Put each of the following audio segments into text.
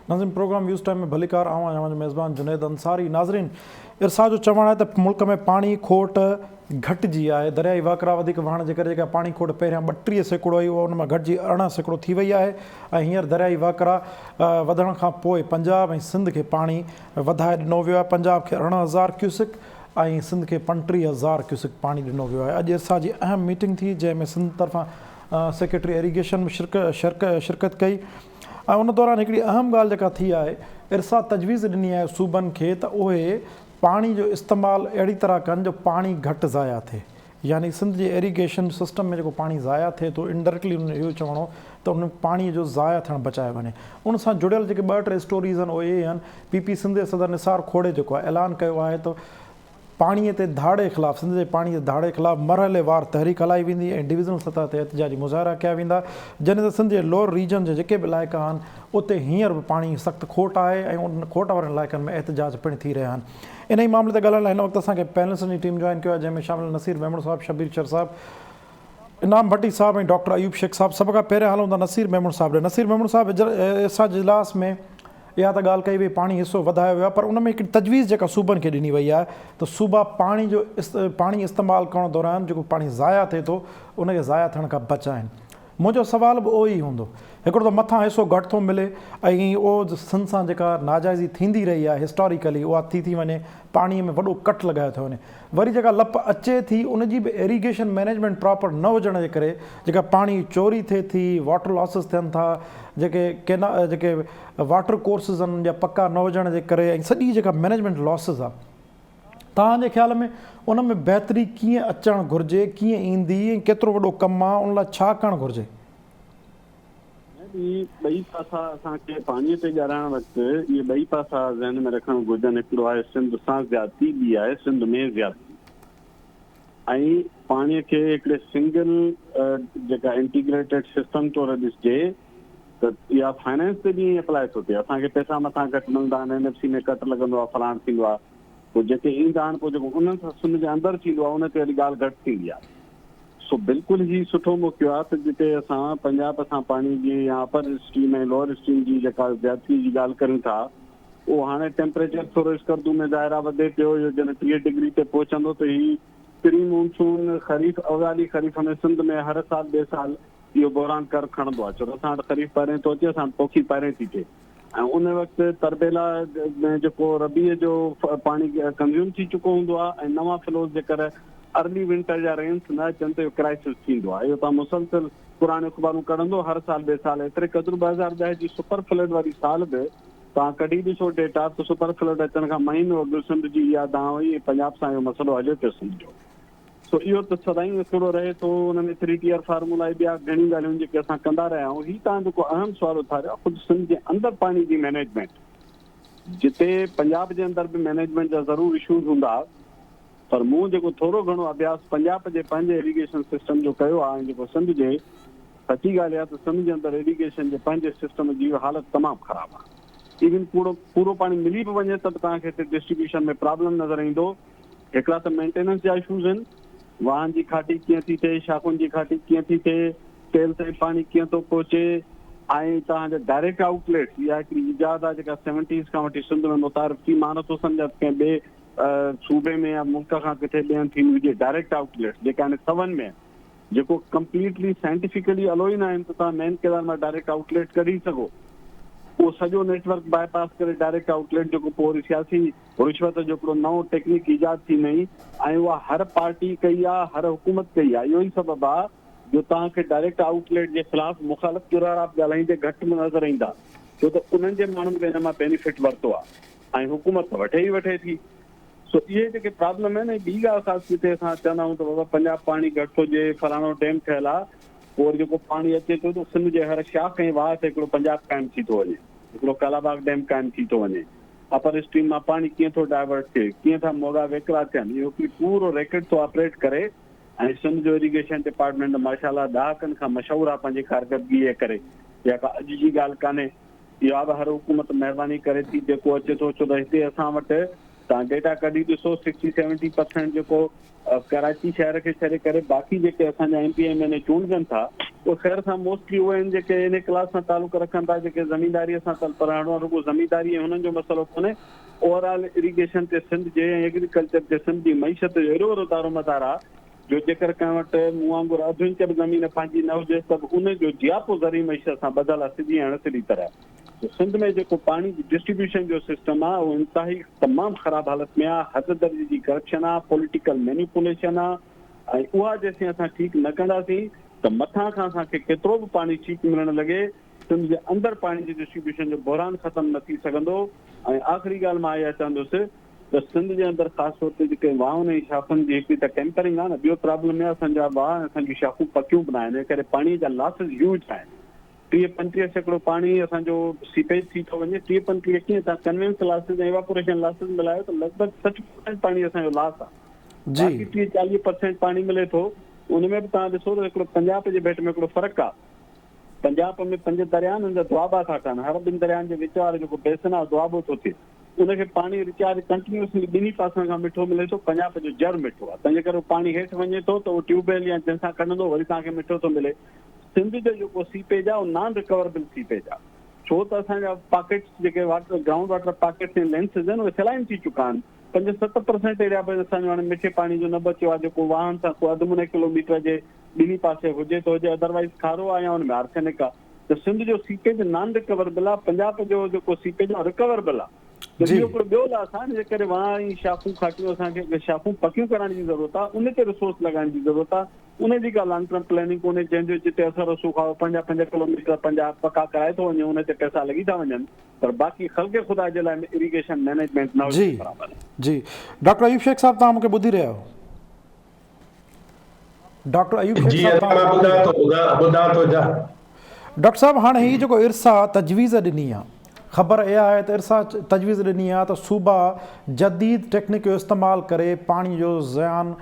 ناظرين programme waves time ۾ ڀليڪار آئون آهيان اوهان جو ميزبان جنيد انصاري ناظرين ارسا جو چوڻ آهي ته ملڪ ۾ پاڻي کوٽ گهٽجي آهي دريائي وهڪرا وڌيڪ وهڻ جي ڪري جيڪا پاڻي کوٽ پهريان 32% هئي اها ان مان گهٽجي 18% ٿي وئي آهي ۽ هينئر دريائي وهڪرا وڌڻ کان پوء پنجاب ۽ سنڌ کي پاڻي وڌائي ڏنو ويو آهي پنجاب کي 18,000 ڪيوسڪ ۽ سنڌ کي 35,000 ڪيوسڪ پاڻي ڏنو ويو آهي اڄ ارسا جي اهم ميٽنگ ٿي جنهن ۾ سنڌ طرفان سيڪريٽري ايريگيشن به شرڪت ڪئي ۽ ان دوران هڪڙي اهم ڳالهه جيڪا ٿي آهي ارسا تجويز ڏني آهي صوبن کي ته اهي پاڻي جو استعمال اهڙي طرح ڪن جو پاڻي گهٽ ضايع ٿئي يعني سنڌ جي ايريگيشن سسٽم ۾ جيڪو پاڻي ضايع ٿئي ٿو انڊائريڪٽلي انهن جو اهو چوڻ هو ته ان پاڻي جو ضايع ٿيڻ بچايو وڃي ان سان جڙيل جيڪي ٻه ٽي اسٽوريز آهن اهي اهي آهن پي پي سنڌ جي صدر نثار کوڙي جيڪو آهي اعلان ڪيو آهي ته پاڻي تي ڌاڙي خلاف سنڌ جي پاڻي تي ڌاڙي خلاف مرحلي وار تحريڪ هلائي ويندي ۽ ڊويزنل سطح تي احتجاجي مظاهرا ڪيا ويندا جڏهن ته سنڌ جي لوئر ريجن جي جيڪي به علائقا آهن اتي هينئر به پاڻي جي سخت کوٽ آهي ۽ ان کوٽ وارن علائقن ۾ احتجاج پڻ ٿي رهيا آهن انهي معاملي تي ڳالهائڻ لاء هن وقت اسان کي پينلسٽن جي ٽيم جوائن ڪيو آهي جنهن ۾ شامل نصير ميمڻ صاحب شبير شر صاحب انعام ڀٽي صاحب ۽ ڊاڪٽر ايوب شيخ صاحب سڀ کان پهريان هلون ٿا نصير ميمڻ صاحب ڏي نصير ميمڻ صاحب اسان جي اجلاس ۾ اها ته ڳالهه ڪئي وئي پاڻي حصو وڌايو ويو آهي پر ان ۾ هڪڙي تجويز جيڪا صوبن کي ڏني وئي آهي ته صوبا پاڻي جو پاڻي استعمال ڪرڻ دوران جيڪو پاڻي ضايع ٿئي ٿو ان کي ضايع ٿيڻ کان بچائين منهنجو سوال به اهو ئي هوندو هڪڙو ته مٿان حصو گهٽ ٿو ملي ۽ اهو سنڌ سان جيڪا ناجائزي ٿيندي رهي آهي هسٽاريڪلي اها ٿي ٿي وڃي پاڻي ۾ وڏو ڪٽ لڳايو ٿو وڃي وري جيڪا لپ اچي ٿي ان جي به ايريگيشن مئنيجمينٽ پراپر نه هجڻ جي ڪري جيڪا پاڻي چوري ٿئي ٿي واٽر لاسز ٿين ٿا جيڪي ڪينا جيڪي واٽر ڪورسز آهن ان جا پڪا نه هجڻ جي ڪري ۽ سڄي جيڪا مئنيجمينٽ لاسز آهي توهان جي خيال ۾ ان ۾ بهتري ڪيئن اچڻ گهرجي، ڪيئن ايندي ۽ ڪيترو وڏو ڪم آ، ان لاء ڇا ڪرڻ گهرجي؟ هي ٻئي پاسا اسان کي پاڻي تي ڳالهائڻ وقت اهي ٻئي پاسا ذهن ۾ رکڻ گهرجن، هڪڙو آهي سنڌ سان زيادتي، ٻي آهي سنڌ ۾ زيادتي ۽ پاڻي کي هڪڙي سنگل جيڪا انٽيگريٽيڊ سسٽم طور ڏسجي ته اها فائنانس تي به ائين اپلاء ٿو ٿئي، اسان کي پئسا مٿان گهٽ ملندا آهن، اين ايف سي ۾ ڪٽ لڳندو آهي، فلاڻ ٿيندو آهي. پوء جيڪي ايندا آهن پوء جيڪو انهن سان سن جي اندر ٿيندو آهي ان تي وري ڳالهه گهٽ ٿيندي آهي. سو بلڪل هي سٺو موقعو آهي ته جتي اسان پنجاب سان پاڻي جي يا اپر اسٽريم ۽ لوئر اسٽريم جي جيڪا زيادتي جي ڳالهه ڪريون ٿا اهو هاڻي ٽيمپريچر ٿورو اسڪردو ۾ ظاهر آهي وڌي پيو اهو جڏهن 30 ڊگري تي پهچندو ته هي پري مونسون خريف اوائلي خريف ۾ سنڌ ۾ هر سال ٻئي سال اهو بحران ڪر کڻندو آهي ڇو ته اسان وٽ خريف پهرين ٿو اچي اسان وٽ پوکي پهرين ٿي ٿئي. ۽ ان وقت تربيلا ۾ جيڪو ربيع جو پاڻي ڪنزيوم ٿي چڪو هوندو آهي ۽ نوان فلوز جيڪر ارلي ونٽر جا رينس نه اچن ته اهو ڪرائسس ٿيندو آهي. اهو توهان مسلسل پراڻيون اخبارون ڪڍندو هر سال ٻئي سال ايتري قدر 2010 جي سپر فلڊ واري سال به توهان ڪڍي ڏسو ڊيٽا ته سپر فلڊ اچڻ کان مهينو اڳ سنڌ جي اها دانهن هئي ۽ پنجاب سان اهو مسئلو هليو پيو سنڌ جو. سو اهو ته سدائين اڪيلو رهي ٿو، ان ۾ ٿري ٽيئر فارمولا ۽ ٻيا گهڻيون ڳالهيون جيڪي اسان ڪندا رهيا آهيون. هي توهان جيڪو اهم سوال اٿاريو آهي، خود سنڌ جي اندر پاڻي جي مئنيجمينٽ، جتي پنجاب جي اندر به مئنيجمينٽ جا ضرور اشوز هوندا، پر مون جيڪو ٿورو گهڻو اڀياس پنجاب جي پنهنجي ايريگيشن سسٽم جو ڪيو آهي ۽ جيڪو سنڌ جي، سچي ڳالهه اها ته سنڌ جي اندر ايريگيشن جي پنهنجي سسٽم جي حالت تمام خراب آهي. ايون پورو پاڻي ملي به وڃي ته به توهان کي هتي ڊسٽريبيوشن ۾ پرابلم نظر ايندو. هڪڙا ته مينٽيننس جا اشوز آهن، واهن جي کاٽي ڪيئن ٿي ٿئي، شاخن جي کاٽي ڪيئن ٿي ٿئي، تيل تائين پاڻي ڪيئن ٿو پهچي ۽ توهان جا ڊائريڪٽ آئوٽ ليٽس، اها هڪڙي ايجاد آهي جيڪا سيونٽيز کان وٺي سنڌ ۾ متعارف ٿي، مان نٿو سمجهان ته ڪنهن ٻئي صوبي ۾ يا ملڪ کان ڪٿي ٻئي هنڌ ٿيندي هجي، ڊائريڪٽ آئوٽ ليٽس جيڪا هاڻي سون ۾ آهن، جيڪو ڪمپليٽلي سائنٽيفڪلي الو ئي ناهن ته توهان مين ڪئنال مان ڊائريڪٽ آئوٽ ليٽ ڪڍي سگهو، اهو سڄو نيٽ ورڪ باء پاس ڪري ڊائريڪٽ آئوٽ ليٽ جيڪو پوء وري سياسي رشوت جو هڪڙو نئون ٽيڪنڪ ايجاد ٿي نئي ۽ اها هر پارٽي ڪئي آ هر حڪومت ڪئي آ اهو ئي سبب آ جو توهان کي ڊائريڪٽ آئوٽ ليٽ جي خلاف مخالف ڌرارا به ڳالهائيندي گهٽ نظر ايندا ڇو ته انهن جي ماڻهن به ان مان بينيفٽ ورتو آ ۽ حڪومت ته وٺي ئي وٺي ٿي سو اهي جيڪي پرابلم آهن ۽ ٻي ڳالهه خاص جتي اسان چوندا آهيون ته بابا پنجاب پاڻي گهٽ ٿو ڏئي فلاڻو ڊيم ٺهيل آ پوء وري جيڪو پاڻي اچي ٿو ته سنڌ جي هر شاخ ۽ واهه تي هڪڙو پنجاب قائم ٿي ٿو وڃي هڪڙو ڪالاباغ ڊيم قائم ٿي ٿو وڃي. اپر اسٽريم مان پاڻي ڪيئن ٿو ڊائيورٽ ٿئي، ڪيئن ٿا موڳا ويڪرا ٿين، اهو هڪڙي پورو ريڪٽ ٿو آپريٽ ڪري ۽ سنڌ جو اريگيشن ڊپارٽمينٽ ته ماشاء الله ڏهاڪن کان مشهور آهي پنهنجي ڪارڪردگي جي ڪري، اها ڪا اڄ جي ڳالهه ڪانهي، اها به هر حڪومت مهرباني ڪري ٿي جيڪو اچي ٿو ڇو ته هتي اسان وٽ توهان ڊيٽا ڪڍي ڏسو سڪسٽي سيونٽي پرسينٽ جيڪو ڪراچي شهر کي ڇڏي ڪري باقي جيڪي اسان جا ايم پي ايم اين اي چونڊجن ٿا اهي خير سان موسٽلي اهي آهن جيڪي انهي ڪلاس سان تعلق رکن ٿا جيڪي زمينداري سان تعلق پر هاڻ رڳو زمينداري ۽ هنن جو مسئلو ڪونهي اوور آل اريگيشن تي سنڌ جي ۽ ايگريڪلچر تي سنڌ جي معيشت جو ايڏو وڏو دارومدار آهي جو جيڪر ڪنهن وٽ مون وانگر اڌ انچ به زمين پنهنجي نه هجيس ته به ان جو جياپو زرعي معيشت سان ٻڌل آهي سڌي ۽ اڻ سڌي طرح. ته سنڌ ۾ جيڪو پاڻي جي ڊسٽريبيوشن جو سسٽم آ اهو انتهائي تمام خراب حالت ۾ آ، حد درجي جي ڪرپشن آ، پوليٽيڪل مينيپوليشن آ ۽ اها جيسين اسان ٺيڪ نه ڪنداسين ته مٿان کان اسان کي ڪيترو به پاڻي ٺيڪ ملڻ لڳي سنڌ جي اندر پاڻي جي ڊسٽريبيوشن جو بحران ختم نه ٿي سگهندو ۽ آخري ڳالهه مان اها چوندس ته سنڌ جي اندر خاص طور تي جيڪي واهن ۽ شاخن جي هڪڙي ته ٽيمپرنگ آ نه ٻيو پرابلم اها اسان جا واهه ۽ اسان جون شاخون پڪيون به ناهن ان ڪري پاڻي جا لاسز هيوج آهن. 30 35% پاڻي اسان جو سيپيج ٿي ٿو وڃي، 30 35 ڪيئن توهان ڪنوينس لاسز ۽ ايواپوريشن لاسز ملايو ته لڳ ڀڳ 60 پرسينٽ پاڻي اسان جو لاس آهي. باقي 30 40 پرسينٽ پاڻي ملي ٿو ان ۾ به توهان ڏسو ته هڪڙو پنجاب جي ڀيٽ ۾ هڪڙو فرق آهي. پنجاب ۾ پنج دريا آهن ان جا دوآبا ٿا ٺهن هر ٻن دريائن جي وچ وارو جيڪو بيسن آهي دوآبو ٿو ٿئي ان کي پاڻي ريچارج ڪنٽينيوسلي ٻنهي پاسن کان مٺو ملي ٿو پنجاب جو جر مٺو آهي تنهنجي ڪري پاڻي هيٺ وڃي ٿو ته اهو ٽيوب ويل يا جنهن سان ڪڍندو وري توهان کي مٺو ٿو ملي. سنڌ جو جيڪو سيپيج آهي اهو نان رڪوربل سيپيج آهي ڇو ته اسان جا پاڪيٽس جيڪي water ground water packets ۽ lenses آهن اهي سلائن ٿي چڪا آهن 5 7% ايريا به اسان جو هاڻي مٺي پاڻي جو نه بچيو آهي جيڪو واهن سان ڪو اڌ مني ڪلو ميٽر جي ٻنهي پاسي هجي ته هجي ادروائز کارو آهي يا ان ۾ آرسينڪ آهي ته سنڌ جو سيپيج نان رڪوربل آهي پنجاب جو جيڪو سيپيج آهي رڪوربل آهي ته اهو هڪڙو ٻيو لاس آهي ان جي ڪري واهه ۽ شاخون کاٽيون اسان کي شاخون پڪيون ڪرائڻ جي ضرورت آهي ان تي ريسورس لڳائڻ جي ضرورت آهي ان جي ڪا لانگ ٽرم پلاننگ ڪونهي جنهن جو جتي اثر رسوخ آهي اهو پنجاهه پنج ڪلو ميٽر پنجاب پڪا ڪرائي ٿو وڃي ان تي پئسا لڳي ٿا وڃن پر باقي خلق خدا جي لاء اريگيشن مئنيجمينٽ نه هجڻ برابر آهي. جي ڊاڪٽر ايوب شيخ صاحب توهان مون کي ٻڌي رهيا آهيو. ڊاڪٽر ايوب شيخ جي صاحب ادا توهان مان مون کي ٻڌان ٻڌي ٿو ٻڌان ٿو جا. ڊاڪٽر صاحب هاڻي هي جيڪو ارسا تجويز ڏني آ خبر اها آهي ته ارسا تجويز ڏني آ ته صوبا جديد ٽيڪنڪ جو استعمال ڪري پاڻي جو زيان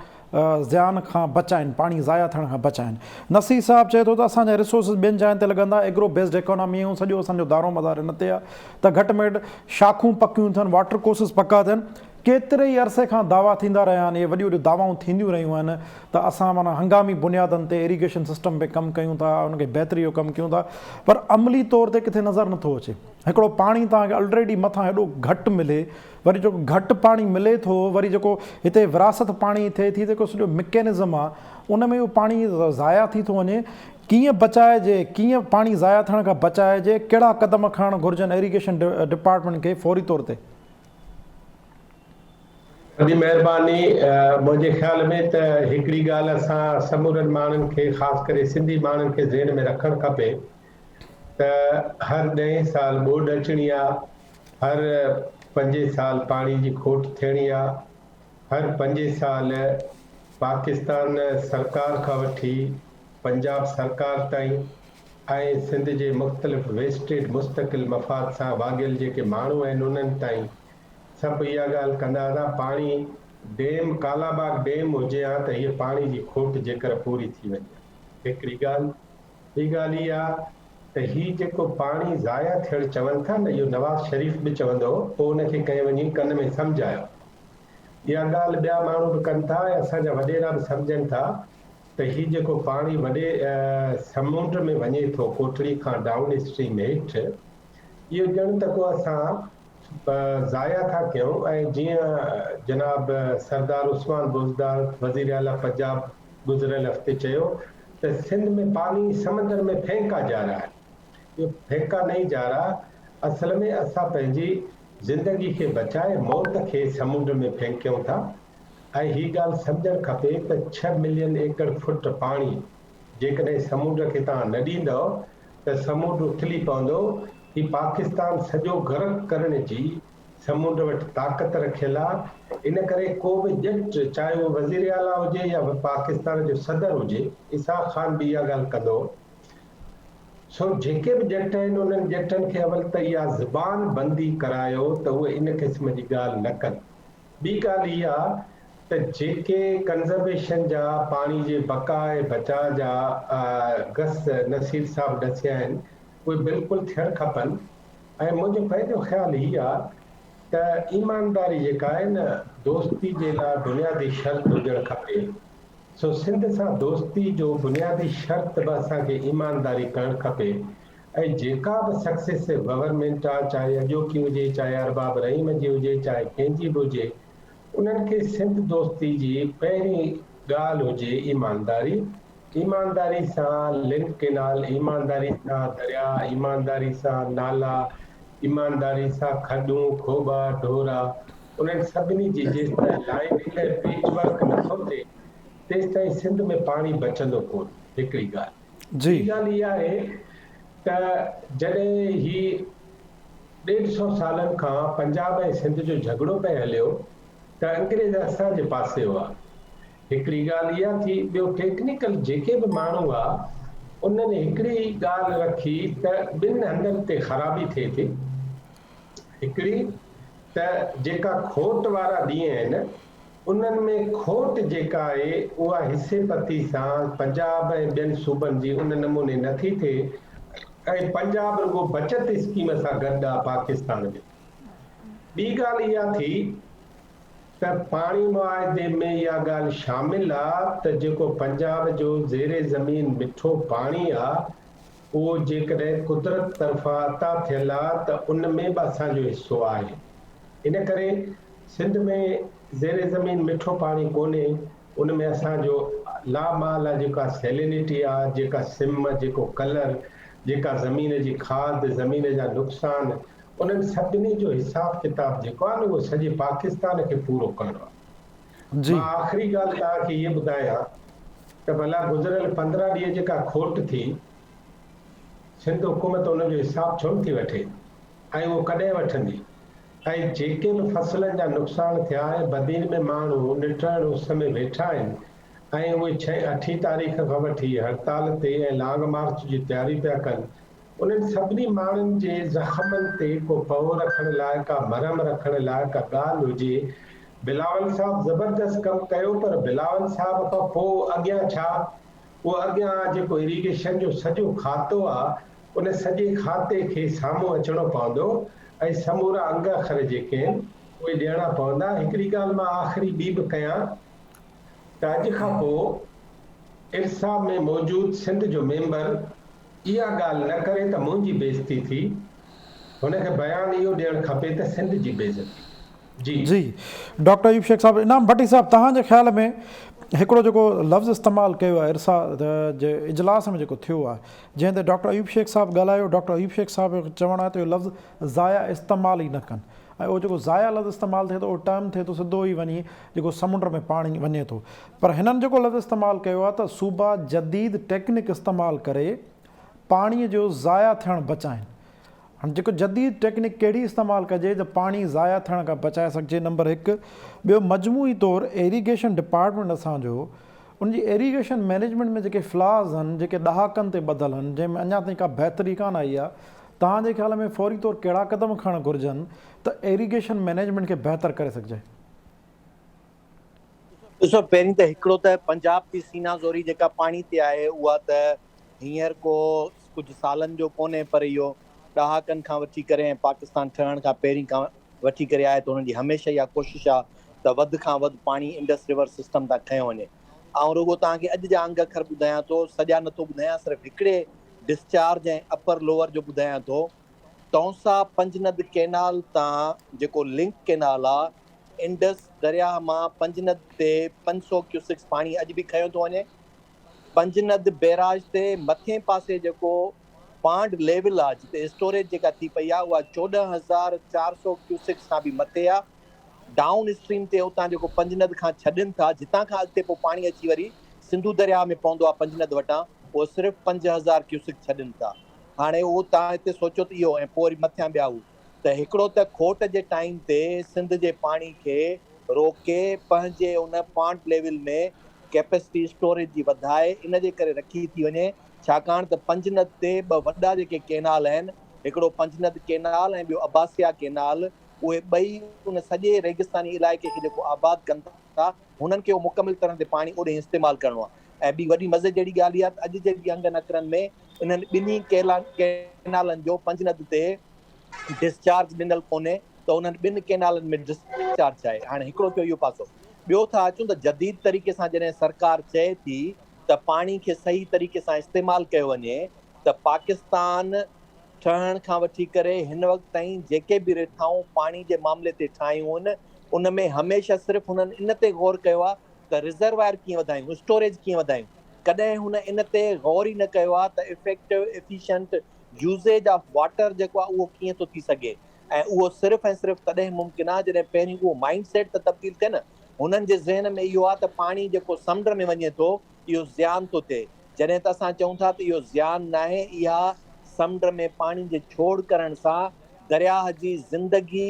زيان کان بچائين، پاڻي ضايع ٿيڻ کان بچائين. نصير صاحب چئي ٿو ته اسان جا ريسورسز ٻين جاين تي لڳندا، ايگرو بيسڊ ايڪانامي آهيون، سڄو اسان جو دارو مدار ان تي آهي ته گهٽ ۾ گهٽ شاخون پڪيون ٿين، واٽر ڪورسز پڪا ٿين. ڪيتري ئي عرصي کان دعويٰ ٿيندا رهيا آهن، اهي وڏيون وڏيون دعوائون ٿينديون رهيون آهن ته اسان معنيٰ هنگامي بنيادن تي ايريگيشن سسٽم تي ڪم ڪيون ٿا، ان کي بهتري جو ڪم ڪيون ٿا پر عملي طور تي ڪٿي نظر نٿو اچي. هڪڙو پاڻي توهان کي الريڊي مٿان هيڏو گهٽ ملي وري جيڪو گهٽ پاڻي ملي ٿو وري جيڪو هتي وراثت پاڻي ٿئي ٿي جيڪو سڄو مڪينزم آ ان ۾ اهو پاڻي ضايع ٿي ٿو وڃي ڪيئن بچائجي ڪيئن پاڻي ضايع ٿيڻ کان بچائجي ڪهڙا قدم کڻڻ گهرجن ايريگيشن ڊپارٽمينٽ کي فوري طور تي. وڏي مهرباني منهنجي خيال ۾ ته هڪڙي ڳالهه اسان سمورن ماڻهن کي خاص ڪري سنڌي ماڻهن کي ذهن ۾ رکڻ کپي ته هر ڏهين سال ٻوڏ اچڻي آ هر پنجين سال پاڻي جي کوٽ ٿيڻي آ، هر پنجين سال پاڪستان سرڪار کان وٺي پنجاب سرڪار تائين ۽ سنڌ جي مختلف ويسٽيڊ مستقل مفاد سان واڳيل جيڪي ماڻهو آهن انهن تائين سڀ اها ڳالهه ڪندا ته پاڻي ڊيم ڪالاباغ ڊيم هجي ها ته هيء پاڻي جي کوٽ جيڪر پوري ٿي وڃي ها. هڪڙي ڳالهه. ٻي ڳالهه اها ته هي جيڪو پاڻي ضايع ٿيڻ چون ٿا نه اهو نواز شريف به چوندو هو پوء ان کي ڪنهن وڃي ڪن ۾ سمجهايو. اها ڳالهه ٻيا ماڻهو به ڪن ٿا ۽ اسان جا وڏيرا به سمجهن ٿا ته هي جيڪو پاڻي وڏي سمنڊ ۾ وڃي ٿو ڪوٽڙي کان ڊائون اسٽريم هيٺ اهو ڄڻ ته ڪو اسان ضايع ٿا ڪيون ۽ جيئن جناب سردار عثمان بوزدار وزير اعليٰ پنجاب گذريل هفتي چيو ته سنڌ ۾ پاني سمندر ۾ ڦينڪا جا رها هي اهو ڦينڪا نهين جا رها اصل ۾ اسان پنهنجي زندگي کي بچائي موت کي سمنڊ ۾ ڦينڪيون ٿا ۽ هي ڳالهه سمجهڻ کپي ته ڇهه ملين ايڪڙ فٽ پاڻي جيڪڏهن سمنڊ کي توهان نه ڏيندؤ ته سمنڊ اٿلي پوندو هي پاڪستان سڄو غرق ڪرڻ جي سمنڊ وٽ طاقت رکيل آ ان ڪري ڪو به ڄٽ چاهي اهو وزير اعليٰ هجي يا پاڪستان جو صدر هجي اسحاق خان به اها ڳالهه ڪندو هو سو جيڪي به ڄٽ آهن انهن ڄٽن کي اول ته اها زبان بندي ڪرايو ته اهي ان قسم جي ڳالهه نه ڪن ٻي ڳالهه اها ته جيڪي ڪنزرويشن جا پاڻي جي بقا ۽ بچاء جا گس نصير صاحب ڏسيا آهن اهي بلڪل ٿيڻ کپن ۽ منهنجو پنهنجو خيال هي آ ته ته ايمانداري جيڪا آهي نه دوستي جي لاء بنيادي شرط هجڻ کپي. سو سنڌ سان دوستي جو بنيادي شرط به اسان کي ايمانداري ڪرڻ کپي ۽ جيڪا به سڪسيسو گورنمينٽ آ چاهي اڄوڪي هجي چاهي ارباب رحيم جي هجي چاهي ڪنهن جي به هجي انهن کي سنڌ دوستي جي پهرين ڳالهه هجي ايمانداري، ايمانداري سان لنڪ ڪينال، ايمانداري سان درياء، ايمانداري سان نالا، ايمانداري سان کڏون، کوٻا، ڍورا، انهن سڀني جي جيستائين لائين ۽ پيچ ورڪ نٿو ٿئي تيستائين سنڌ ۾ پاڻي بچندو ڪونه، هڪڙي ڳالهه. ٻي ڳالهه اها آهي ته جڏهن هي ڏيڍ سئو سالن کان پنجاب ۽ سنڌ جو جهڳڙو پئي هليو ته انگريز اسان جي پاسي هئا. هڪڙي ڳالهه اها ٿي، ٻيو ٽيڪنيڪل جيڪي به ماڻهو هئا انهن هڪڙي ڳالهه رکي ته ٻن هنڌن تي خرابي ٿئي ٿي. هڪڙي ته جيڪا کوٽ وارا ڏينهن آهن انهن ۾ کوٽ جيڪا آهي اها حصي پتي سان پنجاب ۽ ٻين صوبن جي ان نموني نه ٿي ٿئي ۽ پنجاب رڳو بچت اسڪيم سان گڏ آ پاڪستان ۾. ٻي ڳالهه اها ٿي ته پاڻي معاهدي ۾ اها ڳالهه شامل آ ته جيڪو پنجاب جو زير زمين مٺو پاڻي آ اهو جيڪڏهن قدرت طرفان عطا ٿيل آ ته ان ۾ به اسان جو حصو آهي. ان ڪري سنڌ ۾ زير زمين مٺو پاڻي ڪونهي، ان ۾ اسان جو لا محاله جيڪا سيلينٽي آ، جيڪا سم، جيڪو ڪلر، جيڪا زمين جي کاڌ، زمين جا نقصان، انهن سڀني جو حساب ڪتاب جيڪو آ نه اهو سڄي پاڪستان کي پورو ڪرڻو آ. مان آخري ڳالهه توهان کي هيء ٻڌايان ته ڀلا گذريل 15 ڏينهن جيڪا کوٽ ٿي، سنڌ حڪومت ان جو حساب ڇو نٿي وٺي ۽ اهو ڪڏهن وٺندي؟ ۽ جيڪي به فصلن جا نقصان ٿيا ۽ بدين ۾ ماڻهو نٽهڻ اس ۾ ويٺا آهن ۽ اهي ڇهين اٺين تاريخ کان وٺي هڙتال تي ۽ لانگ مارچ جي تياري پيا ڪن انهن سڀني ماڻهن جي زخمن تي ڪو پهو رکڻ لاء ڪا مرهم رکڻ لاء ڪا ڳالهه هجي بلاول صاحب زبردست ڪم ڪيو پر بلاول صاحب کان پوء اڳيان ڇا اهو اڳيان جيڪو اريگيشن جو سڄو کاتو آ ان سڄي کاتي کي سامهون اچڻو پوندو ۽ سمورا انگ اکر جيڪي آهن اهي ڏيڻا پوندا. هڪڙي ڳالهه مان آخري ٻي به ڪيان ته اڄ کان پوء ارسا ۾ موجود سنڌ جو ميمبر اها ڳالهه نه ڪري ته منهنجي بيعزتي ٿي، هن کي بيان اهو ڏيڻ کپي ته سنڌ جي بيعزتي ٿي. جي. جي ڊاڪٽر ايوب شيخ صاحب انعام ڀٽي صاحب توهان جي خيال ۾ هڪڙو جيڪو لفظ استعمال ڪيو آهي ارسا جي اجلاس ۾ جيڪو ٿيو آهي جنهن تي ڊاڪٽر ايوب شيخ صاحب ڳالهايو ڊاڪٽر ايوب شيخ صاحب جو چوڻ آهي ته اهو لفظ ضايع استعمال ئي نه ڪن ۽ اهو جيڪو ضايع لفظ استعمال ٿئي ٿو اهو ٽرم ٿئي ٿو سڌو ئي وڃي جيڪو سمنڊ ۾ پاڻي وڃي ٿو پر هنن جيڪو لفظ استعمال ڪيو آهي ته صوبا جديد ٽيڪنڪ استعمال ڪري پاڻي جو ضايع ٿيڻ بچائين هاڻ جيڪو جديد ٽيڪنڪ ڪهڙي استعمال ڪجي ته پاڻي ضايع ٿيڻ کان بچائي سگهجي نمبر هڪ ٻيو مجموعي طور ايريگيشن ڊپارٽمينٽ اسان جو ان جي ايريگيشن مئنيجمينٽ ۾ جيڪي فلاز هن جيڪي ڏهاڪن تي ٻڌل هن جنهن ۾ اڃا تائين ڪا بهتري ڪانه آئي آهي توهان جي خيال ۾ فوري طور ڪهڙا قدم کڻڻ گهرجن ته ايريگيشن مئنيجمينٽ کي بهتر ڪري سگهجي. ڏسو پهرين ته هڪڙو ته پنجاب جي سينا زوري جيڪا پاڻي تي آهي اها ته هينئر ڪو ڪجهه سالن جو ڪونهي پر اهو ڏهاڪن کان وٺي ڪري ۽ پاڪستان ٺهڻ کان پهرين کان وٺي ڪري آهي ته هنن جي هميشه اها ڪوشش آهي ته وڌ کان وڌ پاڻي انڊس ريور سسٽم تان کنيو وڃي. آئون رڳو توهان کي اڄ جا انگ اکر ٻڌايان ٿو سڄا نٿو ٻڌايان صرف هڪڙي ڊسچارج ۽ اپر لوئر جو ٻڌايان ٿو. تونسا پنجند ڪينال تان جيڪو لنڪ ڪينال آ انڊس درياهه مان پنجند تي 500 ڪيوسڪس پاڻي اڄ به کنيو ٿو وڃي. پنجند بيراج تي مٿين پاسي جيڪو پانڊ ليول آ جتي اسٽوريج جيڪا ٿي پئي آ اها 14400 ڪيوسڪس کان به مٿي آ. ڊائون اسٽريم تي اتان جيڪو پنجند کان ڇڏين ٿا جتان کان اڳتي پوء پاڻي اچي وري سنڌو درياهه ۾ پوندو آ پنجند وٽان اهو صرف 5000 ڪيوسڪ ڇڏين ٿا. هاڻي اهو توهان هتي سوچيو ته اهو ۽ پوء وري مٿيان ٻيا هو ته هڪڙو ته کوٽ جي ٽائيم تي سنڌ جي پاڻي کي روڪي پنهنجي ان پانٽ ليول ۾ ڪيپسٽي اسٽوريج جي وڌائي ان جي ڪري رکي ٿي وڃي ڇاڪاڻ ته پنجند تي ٻه وڏا جيڪي ڪينال آهن هڪڙو پنجند ڪينال ۽ ٻيو عباسيا ڪينال اهي ٻئي ان سڄي ريگستاني علائقي کي جيڪو آباد ڪن ٿا هنن کي اهو مڪمل طرح تي پاڻي اوڏي استعمال ڪرڻو آهي ۽ ٻي وڏي مزي جهڙي ڳالهه اها ته اڄ جي به انگن اکرن ۾ انهن ٻنهي ڪينالن جو پنجند تي ڊسچارج ڏنل ڪونهي. ته انهن ٻن ڪينالن ۾ ڊسچارج آهي. هاڻي هڪڙو ٿيو اهو پاسو. ٻيو ٿا اچون ته جديد طريقي سان جڏهن سرڪار چئي ٿي ته پاڻي کي صحيح طريقي سان استعمال ڪيو وڃي ته پاڪستان ٺهڻ کان وٺي ڪري هن وقت تائين جيڪي به رٿائون پاڻي جي معاملي تي ٺاهيون آهن ان ۾ هميشه صرف هنن ان تي غور ڪيو آهي ته رزروائر ڪيئن وڌايون، اسٽوريج ڪيئن وڌايون، ڪڏهن هن ان تي غور ئي نه ڪيو آهي ته effective efficient usage of water جيڪو آهي اهو ڪيئن ٿو ٿي سگهي ۽ اهو صرف ۽ صرف تڏهن ممڪن آهي جڏهن پهرين اهو مائنڊ سيٽ ته تبديل ٿئي نه. هنن جي ذهن ۾ اهو آهي ته پاڻي جيڪو سمنڊ ۾ وڃي ٿو اهو زيان ٿو ٿئي جڏهن ته اسان چئون ٿا ته اهو زيان ناهي اها سمنڊ ۾ پاڻي جي ڇوڙ ڪرڻ سان درياهه جي زندگي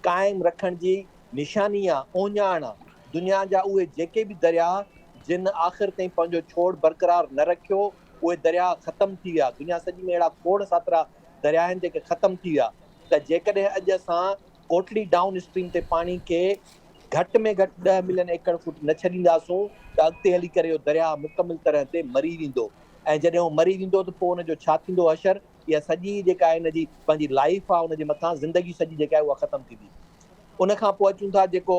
قائم رکڻ جي نشاني آ، اهڃاڻ آ. دنيا جا اهي جيڪي به درياهه جن آخر تائين پنهنجو ڇوڙ برقرار نه رکيو، اهي درياهه ختم ٿي ويا. دنيا سڄي ۾ اهڙا کوڙ ساترا درياهه آهن جيڪي ختم ٿي ويا ته جيڪڏهن اڄ اسان ڪوٽڙي ڊائون اسٽريم تي پاڻي کي گهٽ ۾ گهٽ ڏهه ملين ايڪڙ فوٽ نه ڇڏينداسون ته اڳتي هلي ڪري اهو درياهه مڪمل طرح تي مري ويندو ۽ جڏهن اهو مري ويندو ته پوء ان جو ڇا ٿيندو حشر؟ اها سڄي جيڪا آهي ان جي پنهنجي لائيف آهي ان جي مٿان زندگي سڄي جيڪا آهي اها ختم ٿيندي. ان کان پوء اچون ٿا جيڪو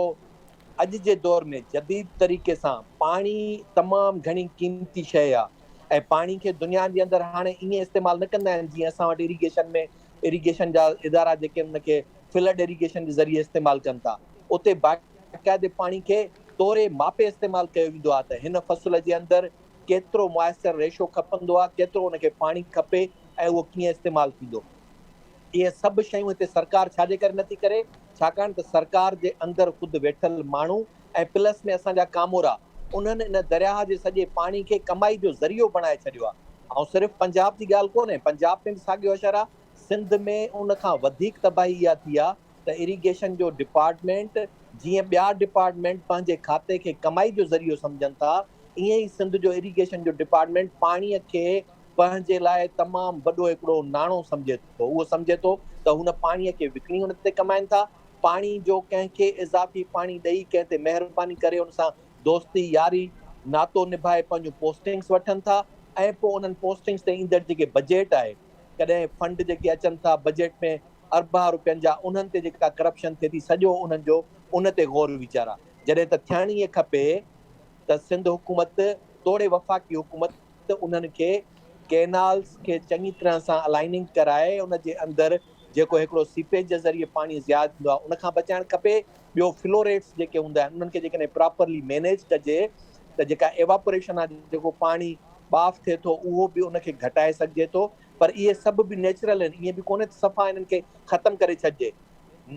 اڄ جي دور ۾ جديد طريقي سان پاڻي تمام گهڻي قيمتي شيء آهي ۽ پاڻي کي دنيا جي اندر هاڻي ائين استعمال نه ڪندا آهن جيئن اسان وٽ اريگيشن ۾ اريگيشن جا ادارا جيڪي ان کي فلڊ اريگيشن جي ذريعي استعمال ڪن ٿا اتي باقاعدي پاڻي کي توري ماپي استعمال ڪيو ويندو آهي ته هن فصل جي اندر ڪيترو موائسچر ريشو کپندو آهي، ڪيترو ان کي پاڻي کپي ۽ اهو ڪيئن استعمال ٿيندو. اهي سڀ شيون هتي سرڪار ڇا جي ڪري نٿي ڪري، ڇاڪاڻ ته سرڪار جي اندر خود ويٺل ماڻهو ۽ پلس ۾ اسان جا ڪامورا انهن ان درياهه جي سڄي پاڻي کي ڪمائي جو ذريعو بڻائي ڇڏيو آهي. ۽ صرف پنجاب جي ڳالهه ڪونهي، پنجاب ۾ به ساڳيو حشر آهي، سنڌ ۾ ان کان وڌيڪ تباهي اها ٿي آهي ته اريگيشن جو ڊپارٽمينٽ جيئن ٻيا ڊپارٽمينٽ پنهنجي کاتي کي ڪمائي جو ذريعو سمجهن ٿا ائين ئي سنڌ جو اريگيشن جو ڊپارٽمينٽ پاڻي کي پنهنجي لاء تمام وڏو هڪڙو ناڻو سمجهي ٿو اهو سمجهي ٿو ته هن پاڻي کي وڪڻي ان تي ڪمائن ٿا پاڻي جو ڪنهن کي اضافي پاڻي ڏئي ڪنهن تي مهرباني ڪري ان سان دوستي ياري ناتو نڀائي پنهنجون پوسٽنگس وٺن ٿا ۽ پوء انهن پوسٽنگس تي ايندڙ جيڪي بجيٽ آهي ڪڏهن فنڊ جيڪي اچن ٿا بجيٽ ۾ اربها روپين جا انهن تي جيڪا ڪرپشن ٿئي ٿي سڄو انهن جو ان تي غور ويچار آ جڏهن ته ٿيڻ ائين کپي ته سنڌ حڪومت توڙي وفاقي حڪومت انهن کي ڪينالز کي چڱي طرح سان الائننگ ڪرائي ان جي اندر جيڪو هڪڙو سيپيج جي ذريعي پاڻي زياده ٿيندو آ ان کان بچائڻ کپي ٻيو فلو ريٽس جيڪي هوندا آهن انهن کي جيڪڏهن پراپرلي مينيج ڪجي ته جيڪا ايواپوريشن آ جيڪو پاڻي ٻاڦ ٿئي ٿو اهو به ان کي گهٽائي سگهجي ٿو پر اهي سڀ به نيچرل آهن ائين به ڪونهي ته صفا انهن کي ختم ڪري ڇڏجي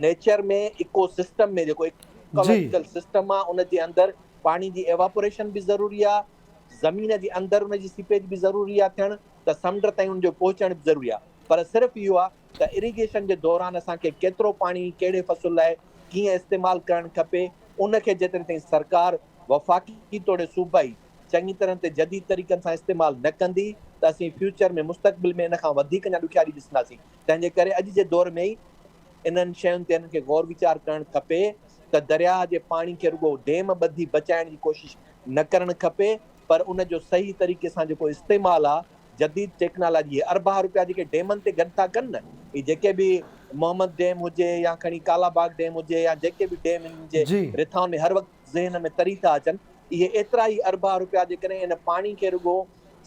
نيچر ۾ ايڪو سسٽم ۾ جيڪو ايڪولاجيڪل سسٽم آهي ان جي اندر پاڻي جي ايواپوريشن به ضروري آهي زمين جي اندر ان جي سيپيج به ضروري آهي ٿيڻ ته سمنڊ تائين ان جو پهچڻ به ضروري آهي پر صرف اهو آهي ته اريگيشن جي دوران اسان کي ڪيترو پاڻي ڪهڙي فصل لاء ڪيئن استعمال ڪرڻ کپي ان کي جيتري تائين سرڪار وفاقي توڙي صوبائي چڱي طرح تي جديد طريقن سان استعمال نه ڪندي ته اسين فيوچر ۾ مستقبل ۾ ان کان وڌيڪ اڃا ڏکيا ڏينهن ڏسنداسين تنهن جي ڪري اڄ جي دور ۾ ئي انهن شين تي انهن کي غور ويچار ڪرڻ کپي ته درياهه جي پاڻي کي رڳو ڊيم ٻڌي بچائڻ جي ڪوشش نه ڪرڻ کپي پر ان جو صحيح طريقي سان جيڪو استعمال آ جديد ٽيڪنالاجي اهي اربها روپيا جيڪي ڊيمن تي گڏ ٿا ڪن نه اهي جيڪي به محمد ڊيم هجي يا کڻي ڪالا باغ ڊيم هجي يا جيڪي به ڊيم انهن جي رٿائن ۾ هر وقت ذهن ۾ تري ٿا اچن اهي ايترا ئي اربها روپيا جيڪڏهن ان پاڻي کي رڳو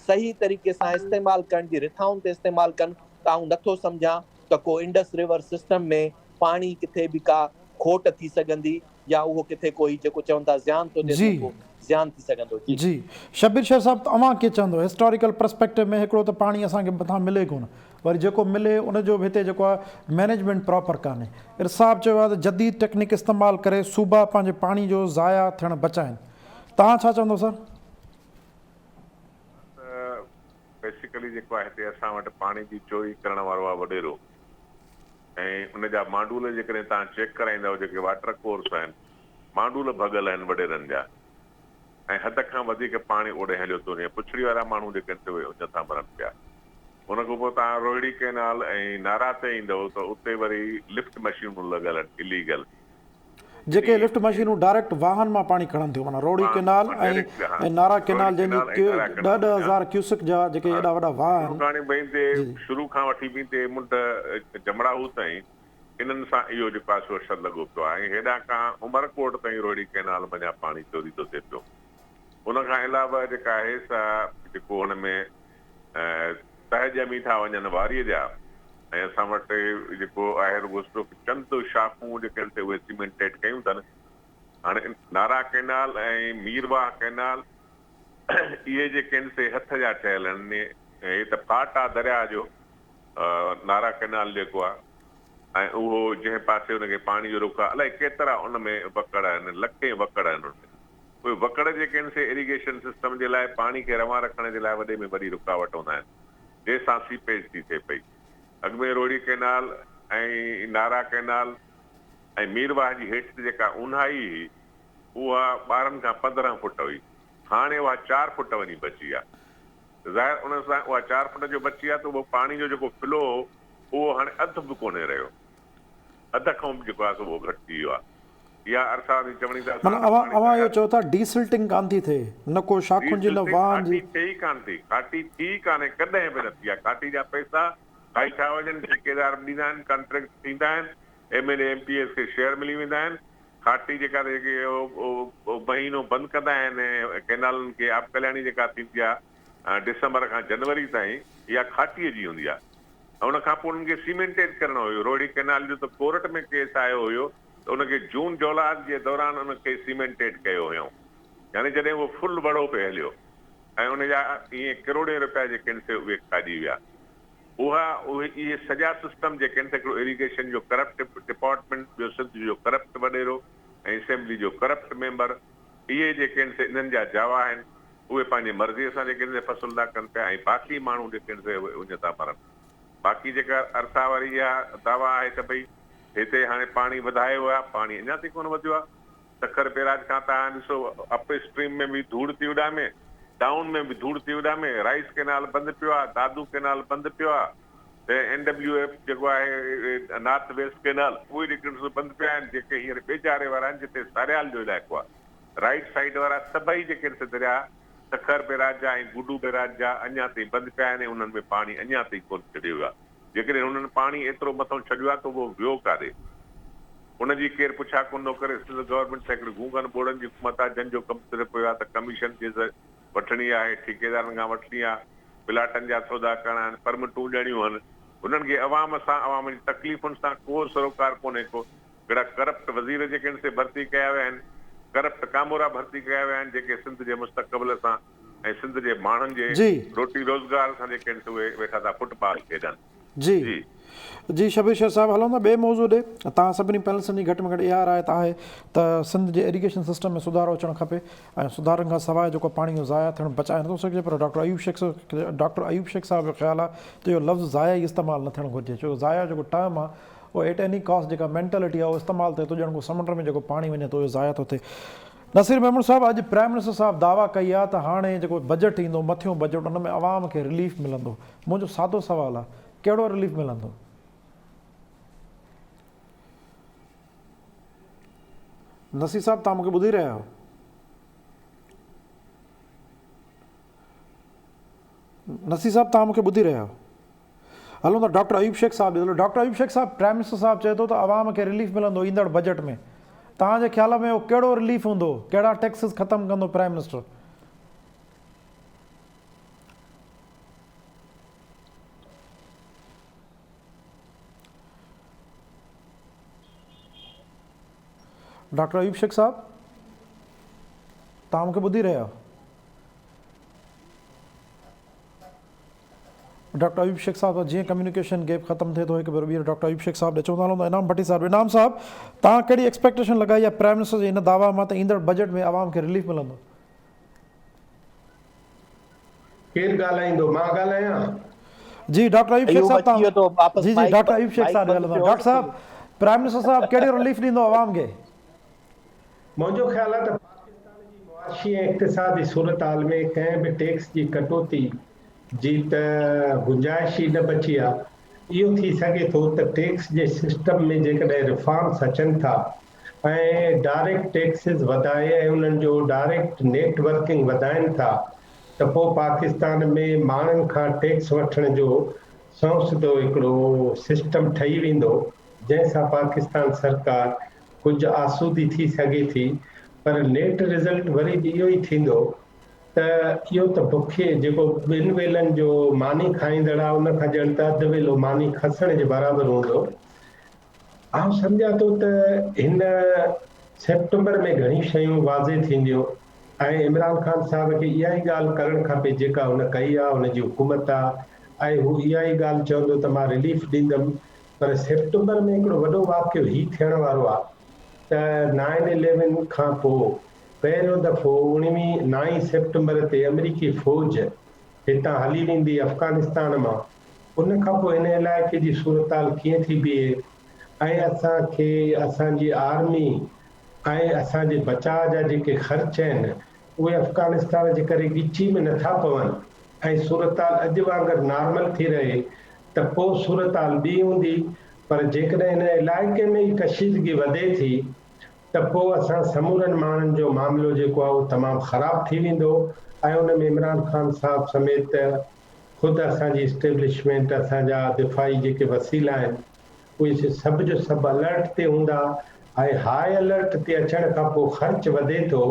صحيح طريقي سان استعمال ڪرڻ جي رٿائن تي استعمال ڪن ته آئون نٿو سمجهان ته ڪو انڊس ريور سسٽم ۾ پاڻي ڪٿي به ڪا کوٽ ٿي سگهندي يا اهو ڪٿي ڪو هي جيڪو چون ٿا زيان ٿو ٿئي ته اهو زيان ٿي سگهندو. جي. جي شبير شيخ صاحب اوهان ڪيئن چوندو هسٽاريڪل پرسپيڪٽو ۾ هڪڙو ته پاڻي اسان کي مٿان ملي ڪونه وري جيڪو ملي ان جو به هتي جيڪو آهي مئنيجمينٽ پراپر ڪانهي ارصاحب چيو آهي ته جديد ٽيڪنيڪ استعمال ڪري صوبا پنهنجي پاڻي جو ضايع ٿيڻ بچائين توهان ڇا چوندو سر؟ ته بيسيڪلي جيڪو آهي هتي اسان وٽ پاڻي جي چوري ڪرڻ وارو آهي وڏيرو ۽ ان جا مانڊول جيڪڏهن توهان چيڪ ڪرائيندؤ جيڪي واٽر ڪورس آهن مانڊول ڀڳل آهن وڏيرن جا ۽ حد کان وڌيڪ پاڻي اوڏي هليو ٿو وڃي پڇڙي وارا ماڻهو جيڪي آهن سي اهي اڃ ٿا مرن پيا ان کان پوء توهان روهڙي ڪئنال ۽ نارا تي ايندؤ ته اتي وري لفٽ مشينون لڳل آهن اليگل جيڪي لفٽ مشينون ڊائريڪٽ واهن مان پاڻي کڻن ٿيون معنيٰ روهڙي ڪئنال ۽ نارا ڪئنال جنهن جي ڏهه ڏهه هزار ڪيوسڪ جا جيڪي ايڏا وڏا واهه آهن شروع کان وٺي بيندي منڍ جمڙاهو تائين. انهن سان اهو جيڪو آهي سو اشر لڳو پيو آهي ۽ هيڏانهن کان عمرڪوٽ تائين روهڙي ڪئنال منجهان پاڻي چوري ٿو ٿئي پيو. ان کان علاوه جيڪا آهي سا جيڪو هن ۾ تهه ڄمي ٿا وڃن واريء جا ۽ اسان وٽ جيڪو آهي رڳو صرف چند شاخون جيڪي آهن سي اهي سيمينٽيڊ ڪيون اٿن. هاڻي نارا ڪئنال ۽ ميرواهه ڪئنال اهي جيڪي آهن سي هٿ جا ٺهيل آهن. هي ته ڦاٽ آهي درياهه جو نارا ڪئنال جيڪو آهي ۽ اهو جنهن پاسي ان کي پاڻي جو رخ آهي الائي ڪيترا ان ۾ وڪڙ آهن لکين وڪڙ آهن ان ۾. اهي وڪڙ جيڪي آهن سي ايريگيشن سسٽم جي لاء پاڻي کي روان رکڻ جي لاء وڏي ۾ وڏي رڪاوٽ هوندا آهن جنهن سان سيپيج ٿي ٿئي پئي. اڳ ۾ روهڙي ڪئنال ۽ نارا ڪئنال ۽ ميرواهه جي هيٺ جيڪا اونهائي هئي اها 12 کان 15 فوٽ هئي هاڻي اها چار فوٽ وڃي بچي آهي ته ظاهر ان سان اها چار فوٽ جو بچي آهي ته اهو پاڻي جو جيڪو فلو هو اهو هاڻي اڌ به ڪونهي رهيو اڌ کان به جيڪو آهي سو اهو گهٽ ٿي ويو آهي. اها ارسا جي چوڻي ته اسان معنيٰ اوهان اوهان اهو چئو ٿا ڊي سلٽنگ ڪانه ٿي ٿئي، نه ڪو شاخن جي نه واهن جي. ڊي سلٽنگ کاٽي ٿئي ئي ڪانه ٿي، کاٽي ٿي ئي ڪانهي، ڪڏهن به نه ٿي آهي، کاٽي جا پئسا کائي ٿا وڃن، ٺيڪيدار به ڏيندا آهن، ڪانٽريڪٽ ٿيندا آهن، M N A M P As کي شيئر ملي ويندا آهن، کاٽي جيڪا جيڪي مهينو بند ڪندا آهن ڪئنالن کي آبڪلياڻي جيڪا ٿيندي آهي ڊسمبر کان جنوري تائين اها کاٽيء جي هوندي آهي ۽ ان کان پوء انهن کي سيمينٽيڊ ڪرڻو هيو، روهڙي ڪئنال جو ته ڪورٽ ۾ ڪيس آيو هيو ته ان کي جون جولاء جي دوران ان کي سيمينٽيڊ ڪيو هيائون يعني جڏهن اهو فل وڙهو پئي هليو ۽ ان جا ائين ڪروڙين رپيا جيڪي آهن سي اهي کاڄي ويا. اها اهي اهي سڄا سسٽم جيڪي آهن سي هڪڙو ايريگيشن جو ڪرپٽ ڊپارٽمينٽ ٻيو سنڌ جو ڪرپٽ وڏيرو ۽ اسيمبلي جو ڪرپٽ ميمبر اهي جيڪي آهن سي انهن جا جاوا آهن اهي پنهنجي مرضيء سان جيڪي آهن سي فصل ٿا ڪن پيا ۽ باقي ماڻهو جيڪي آهن سي اهي اڃ ٿا مرن. باقي جيڪا ارسا واري اها دعويٰ آهي ته ڀئي هتي هاڻي پاڻي وڌايو ويو آهي، پاڻي اڃا تائين ڪونه وڌيو آهي. سکر بيراج کان توهان ڏسو اپ اسٽريم ۾ به ڌوڙ ٿي اڏامي، ڊائون ۾ به ڌوڙ ٿي اڏامي، رائيس ڪئنال بند پيو آهي، دادو ڪئنال بند پيو آهي ته اين ڊبليو ايف جيڪو آهي نارٿ ويسٽ ڪئنال اهي جيڪي آهن سو بند پيا آهن، جيڪي هينئر ٻيجاري وارا آهن جتي ساريال جو علائقو آهي. رائيٽ سائيڊ وارا سڀئي جيڪي آهن سي درياء سکر بيراج جا ۽ گڊو بيراج جا اڃا تائين بند پيا آهن ۽ انهن ۾ پاڻي اڃا تائين ڪونه ڇڏيو ويو آهي. جيڪڏهن هنن پاڻي ايترو مٿئون ڇڏيو آهي ته اهو ويو ڪاڏي؟ ان جي ڪير پڇا ڪونه ٿو ڪري. سنڌ گورنمينٽ ته هڪڙي گونگن ٻوڙن جي حڪومت آهي جن جو ڪم صرف اهو آهي ته ڪميشن جي وٺڻي آهي، ٺيڪيدارن کان وٺڻي آهي، پلاٽن جا سودا ڪرڻا آهن، پرمٽون ڏيڻيون آهن. هنن کي عوام سان، عوام جي تڪليفن سان ڪو سروڪار ڪونهي ڪو. ڪهڙا ڪرپٽ وزير جيڪي آهن سي ڀرتي ڪيا ويا آهن، ڪرپٽ ڪامورا ڀرتي ڪيا ويا آهن جيڪي سنڌ جي مستقبل سان ۽ سنڌ جي ماڻهن جي جي. روٽي روزگار سان جيڪي آهن سي اهي ويٺا ٿا فٽ بال کيڏن. جي. جي. جي شبير شيخ صاحب هلون ٿا ٻئي موضوع ڏي توهان سڀني پينلسٽن جي گهٽ ۾ گهٽ اها راء ته آهي ته سنڌ جي ايريگيشن سسٽم ۾ سڌارو اچڻ کپي ۽ سڌارن کان سواء جيڪو پاڻي جو ضايع ٿيڻ بچائي نٿو سگهجي پر ڊاڪٽر ايوب شيخ ڊاڪٽر ايوب شيخ صاحب جو خيال آهي ته اهو لفظ ضايع ئي استعمال نه ٿيڻ گهرجي ڇو جو ضايع جيڪو ٽرم آهي اهو ايٽ ايني ڪاسٽ جيڪا مينٽلٽي آهي اهو استعمال ٿئي ٿو ڄڻ ڪو سمنڊ ۾ جيڪو پاڻي وڃي ٿو اهو ضايع ٿو ٿئي. نصير ميمڻ صاحب اڄ پرائم منسٽر صاحب دعويٰ ڪئي آهي ته هاڻي جيڪو بجيٽ ايندو مٿيون بجيٽ ان ۾ عوام کي رليف ملندو منهنجو سادو سوال آهي ڪهڙو رليف ملندو؟ نصير صاحب توهان مونکي ٻڌي رهيا آهيو؟ نصير صاحب توهان مونکي ٻڌي رهيا آهيو؟ هلون ٿا ڊاڪٽر ايوب شيخ صاحب ڏي هلو ڊاڪٽر ايوب شيخ صاحب پرائم منسٽر صاحب چئي ٿو ته عوام کي رليف ملندو ايندڙ بجيٽ ۾ توهان جي خيال ۾ اهو ڪهڙو رليف هوندو ڪهڙا ٽيڪسز ختم ڪندو prime minister doctor Ayub Shaikh صاحب توهان مونکي ٻڌي رهيا آهيو ڊاڪٽر ايوب شيخ صاحب سان جيئن ڪميونيڪيشن گيپ ختم ٿئي ٿو هڪ ڀيرو ٻيهر ڊاڪٽر ايوب شيخ صاحب ڏي اچون ٿا هلون ٿا انعام ڀٽي صاحب انعام صاحب توهان ڪهڙي ايڪسپيڪٽيشن لڳائي آهي پرائم منسٽر جي هن دعويٰ مان ته ايندڙ بجيٽ ۾ عوام کي رليف ملندو. ڪير ڳالهائيندو مان ڳالهايان؟ جي ڊاڪٽر ايوب شيخ ايوب صاحب اچي ويو ته توهان واپس جي جي mic doctor Ayub Shaikh mic صاحب ڏي بند هلندا ٿيو ڊاڪٽر صاحب پرائم منسٽر صاحب ڪهڙي رليف ڏيندو عوام کي؟ منهنجو خيال آهي ته پاڪستان جي معاشي ۽ اقتصادي صورتحال ۾ ڪنهن به ٽيڪس جي ڪٽوتي جي ته گنجائش ئي نه بچي آهي. اهو ٿي سگهي ٿو ته ٽيڪس جي سسٽم ۾ جيڪڏهن ريفارمز اچن ٿا ۽ ڊائريڪٽ ٽيڪسز وڌائي ۽ انهن جو ڊائريڪٽ نيٽ ورڪنگ وڌائين ٿا ته پوء پاڪستان ۾ ماڻهن کان ٽيڪس وٺڻ جو سنئون سڌو هڪڙو سسٽم ٺهي ويندو. جنهن سان پاڪستان سرڪار ڪجهه آسودي ٿي سگهي ٿي پر نيٽ رزلٽ وري به اهو ئي ٿيندو ته اهو ته بکي جيڪو ٻن ويلن جو ماني کائيندڙ آهي ان کان ڄڻ ته اڌ ويلو ماني کسڻ جي برابر هوندو. آئون سمجهان ٿو ته هن سيپٽمبر ۾ گهڻيون شيون واضح ٿينديون ۽ عمران خان صاحب کي اها ئي ڳالهه ڪرڻ کپي جيڪا هن ڪئي آهي، هن جي حڪومت آهي ۽ هو اها ئي ڳالهه چوندو ته مان رليف ڏيندم پر سيپٽمبر ۾ هڪڙو وڏو واقعو هي ٿيڻ وارو آهي ته نائن اليون کان پوء پهريون دفعو اڻويهين نائين سيپٽمبر تي آمريڪي فوج هتان هلي ويندي افغانستان مان ان کان پوء هن علائقي جي صورتحال ڪيئن ٿي بيهي ۽ اسان کي اسان جي آرمي ۽ اسان جي بچاء جا جيڪي خرچ آهن اهي افغانستان جي ڪري ڳچي ۾ نٿا پون ۽ صورتحال اڄ وانگر نارمل ٿي رهي ته پوء صورتحال ٻي هوندي پر جيڪڏهن هن علائقي ۾ ئي ڪشيدگي وڌي ٿي ته پوء اسان سمورن ماڻهن جو معاملو جيڪو آهي اهو تمام خراب ٿي ويندو ۽ ان ۾ عمران خان صاحب سميت خود اسان جي اسٽيبلشمينٽ اسان جا دفاعي جيڪي وسيلا آهن اهي سڀ جو سڀ الرٽ تي هوندا ۽ هاء الرٽ تي اچڻ کان پوء خرچ وڌي ٿو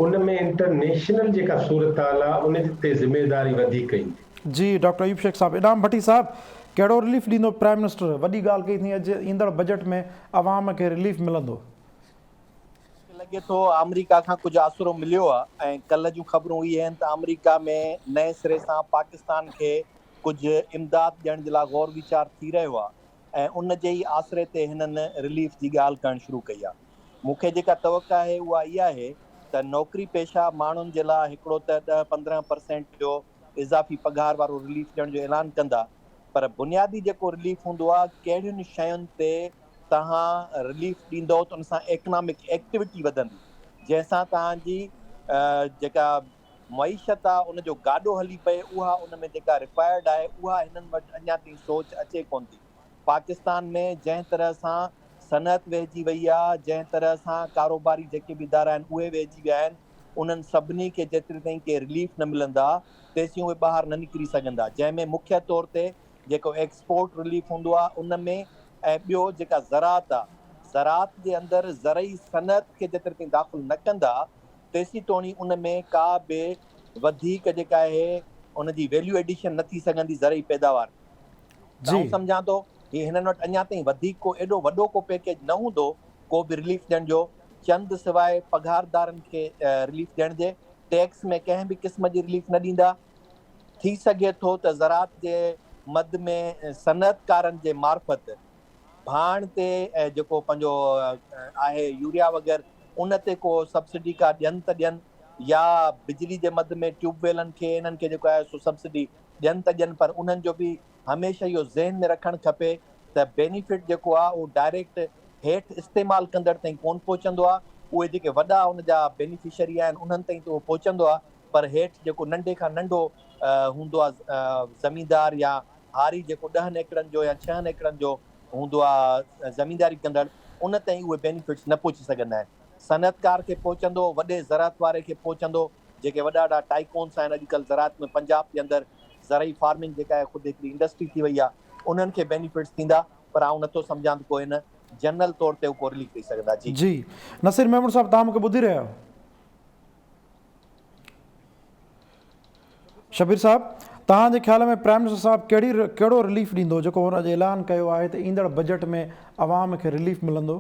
ان ۾ انٽرنيشنل جيڪا صورتحال آهي ان تي ذميواري وڌيڪ ايندي. جي ڊاڪٽر ايوب شيخ صاحب انعام ڀٽي صاحب ڪهڙو رليف ڏيندو پرائم منسٽر وڏي ڳالهه ڪئي اٿئي اڄ ايندڙ بجيٽ ۾ عوام کي رليف ملندو. لڳي ٿو آمريڪا کان ڪجهه آسرو مليو آ ۽ ڪلهه جون خبرون اهي آهن ته آمريڪا ۾ نئين سري سان پاڪستان کي ڪجهه امداد ڏيڻ جي لاء غور ويچار ٿي رهيو آ ۽ ان جي ئي آسري تي هنن رليف جي ڳالهه ڪرڻ شروع ڪئي آ. مون کي جيڪا توقع آهي اها اها آهي ته نوڪري پيشه ماڻهن جي لاء هڪڙو ته ڏهه 15 پرسينٽ جو اضافي پگهار وارو رليف ڏيڻ جو اعلان ڪندا پر بنيادي جيڪو رليف هوندو آهي ڪهڙين شين تي توهان رليف ڏيندؤ ته ان سان ايڪنامڪ ايڪٽيوٽي وڌندي جنهن سان توهان جي جيڪا معيشت آهي ان جو گاڏو هلي پئي اها ان ۾ جيڪا رڪوائرڊ آهي اها هنن وٽ اڃا تائين سوچ اچي ڪونه ٿي. پاڪستان ۾ جنهن طرح سان صنعت ويهجي وئي آ، جنهن طرح سان ڪاروباري جيڪي به ادارا آهن اهي ويهجي ويا آهن، انهن سڀني کي جيتري تائين ڪي رليف نه ملندا تيسين اهي ٻاهر نه نڪري سگهندا، جنهن ۾ مکيه طور تي جيڪو ايڪسپورٽ رليف هوندو آ ان ۾ ۽ ٻيو جيڪا زراعت آ، زراعت جي اندر زرعي صنعت کي جيتري تائين داخل نه ڪندا تيسين توڻي ان ۾ ڪا به وڌيڪ جيڪا آهي ان جي ويليو ايڊيشن نه ٿي سگهندي زرعي پيداوار ۾. ته آئون سمجهان ٿو هي هنن وٽ اڃا تائين وڌيڪ ڪو ايڏو وڏو ڪو پيڪيج نه هوندو ڪو به رليف ڏيڻ جو چند سواء پگهاردارن کي رليف ڏيڻ جي ٽيڪس ۾ ڪنهن به قسم جي رليف نه ڏيندا ٿي سگهي ٿو ته زراعت جي مد ۾ صنعتڪارن جي معرفت ڀاڻ تي جيڪو پنهنجو آهي يوريا وغير ان تي ڪو سبسڊي ڪا ڏين ته ڏين يا بجلي جي مد ۾ ٽيوب ويلن کي انهن کي جيڪو آهي سو سبسڊي ڏين ته ڏين پر انهن جو به هميشه اهو ذهن ۾ رکڻ کپي ته بينيفٽ جيڪو آهي اهو ڊائريڪٽ هيٺ استعمال ڪندڙ تائين ڪونه پهچندو آهي اهي جيڪي وڏا ان جا بينيفشري آهن انهن تائين ته اهو پهچندو آهي پر هيٺ جيڪو ننڍي کان ننڍو هوندو آهي زميندار يا هاري جيڪو ڏهن ايڪڙن جو يا ڇهن ايڪڙن جو هوندو آهي زمينداري ڪندڙ ان تائين اهي بينيفٽس نه پهچي سگهندا آهن صنعتڪار کي پهچندو وڏي زراعت واري کي پهچندو جيڪي وڏا وڏا ٽائيڪونس آهن اڄڪلهه زراعت ۾ پنجاب جي اندر زرعي فارمنگ جيڪا آهي خود هڪڙي انڊسٽري ٿي وئي آهي انهن کي بينيفٽس ٿيندا پر آئون نٿو سمجهان ته ڪو هن جنرل طور تي هو ڪو رليف ڏئي سگهندا جي. جي نصير ميمڻ صاحب توهان مونکي ٻڌي رهيا آهيو. شبير صاحب توهان جي خيال ۾ پرائم منسٽر صاحب ڪهڙي ڪهڙو رليف ڏيندو جيڪو هن اڄ اعلان ڪيو آهي ته ايندڙ بجيٽ ۾ عوام کي رليف ملندو.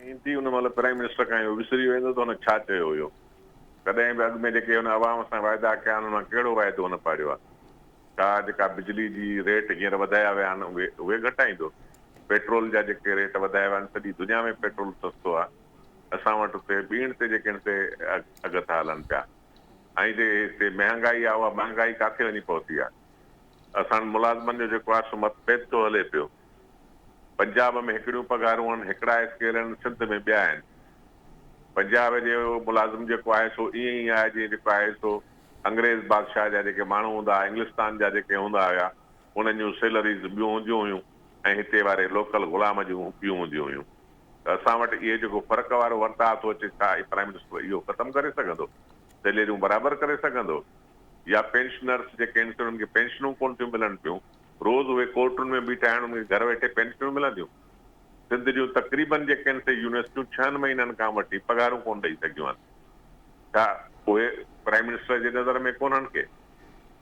ايندي ان مهل پرائم منسٽر کان اهو وسري ويندو ته هن ڇا چيو هيو. ڪڏهن به اڳ ۾ جيڪي هن عوام سان واعدا ڪيا آهن انهن مان ڪهڙو واعدو هن پاڙيو آهي. ڇا جيڪا بجلي جي ريٽ هينئر وڌايا ويا آهن اهي اهي گهٽائيندو. پيٽرول جا جيڪي ريٽ وڌايا ويا آهن سڄي دنيا ۾ پيٽرول سستو آهي اسان وٽ اتي ٻيڻ تي جيڪي آهن سي اگهه ٿا هلن پيا ۽ جي هتي مهانگائي آهي اها مهانگائي ڪاٿي وڃي پهتي آهي. اسان وٽ ملازمن جو جيڪو آهي سو مت ڀيد ٿو هلي پيو. پنجاب ۾ هڪڙيون پگهارون آهن، هڪڙا اسڪيل آهن، سنڌ ۾ ٻيا آهن. پنجاب جي ملازم جيڪو آهي سو ائين ئي آهي جيئن جيڪو آهي سو انگريز بادشاهه جا جيڪي ماڻهو هوندا هئا، انگلستان جا جيڪي هوندا هيا، انهن جون سيلريز ٻيون هونديون هيون ۽ هتي واري لوڪل غلام جون ٻيون هونديون هيون. ته اسان وٽ اهي جيڪو فرق وارو ورتاء ٿو اچي ڇا پرائم منسٽر اهو ختم ڪري سگهندو؟ سيلريون برابر ڪري سگهندو؟ يا پينشنرس جيڪي آهن سي انهن کي پينشنون ڪونه ٿيون ملن پيون. روز اهي ڪورٽن ۾ بيٺا آهن انهن کي گهر ويٺي پينشنون ملنديون؟ سنڌ جون تقريبن جيڪي آهن سي يونيورسٽيون ڇهن مهينن کان وٺي پگهارون ڪونه ڏئي سگهيون آهن. ڇا اهي پرائيم منسٽر جي نظر ۾ ڪونهن ڪي؟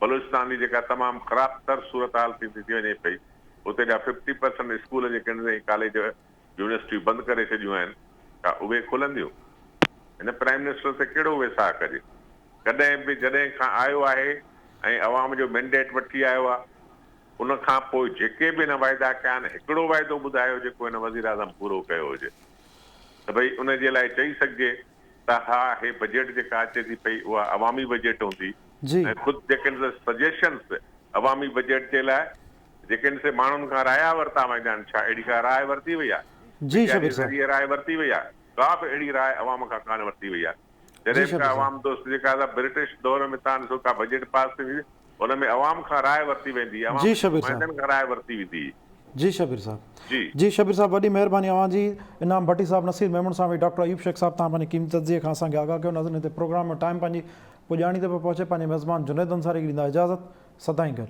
بلوچستان جي جيڪا تمام خراب تر صورتحال ٿيندي ٿي وڃي پئي اتي جا ففٽي پرسنٽ اسڪول جيڪي آهن ۽ ڪاليج يونيورسٽيون بند ڪري ڇڏيون آهن ڇا اهي کلنديون؟ هن پرائيم منسٽر تي ڪهڙو ويساهه ڪجي؟ ڪڏهن به جڏهن کان آيو آهي ۽ عوام جو مينڊيٽ وٺي آيو آهي ان کان پوء جيڪي به هن واعدا ڪيا آهن هڪڙو واعدو ٻڌايو جيڪو هن وزيراعظم پورو ڪيو هجي ته ڀئي ان جي لاء چئي سگهجي ته ها هي بجيٽ جيڪا اچي ٿي پئي اها عوامي بجيٽ هوندي جي. ۽ خود جيڪي آهن سي سجيشنس عوامي بجيٽ جي لاء جيڪي آهن سي ماڻهن کان رايا ورتا ويندا آهن ڇا اهڙي ڪا راء ورتي وئي آهي؟ جي ميڊيا جي شبير صاحب. ذريعي راء ورتي وئي آهي؟ ڪا به اهڙي راء عوام کان ڪانه ورتي وئي آهي. جي جڏهن به شبير ڪا صاحب. عوام دوست جيڪا سا برٽش دور ۾ تان ڏسو ڪا بجيٽ پاس ٿيندي هئي ان ۾ عوام کان راء ورتي ويندي هئي عوام جي جي شبير صاحب. نمائندن کان راء ورتي ويندي هئي. جي شبير صاحب. جي. جي شبير صاحب وڏي مهرباني اوهان جي انعام ڀٽي صاحب نصير ميمڻ صاحب ۽ ڊاڪٽر ايوب شيخ صاحب توهان پنهنجي قيمتي تجزيي کان اسان کي آگاهه ڪيو ناظرين هتي پروگرام ۾ ٽائيم پنهنجي پڄاڻي تي پيو پهچي پنهنجي ميزبان جنيد انصاري کي ڏيندا اجازت سدائين گڏ.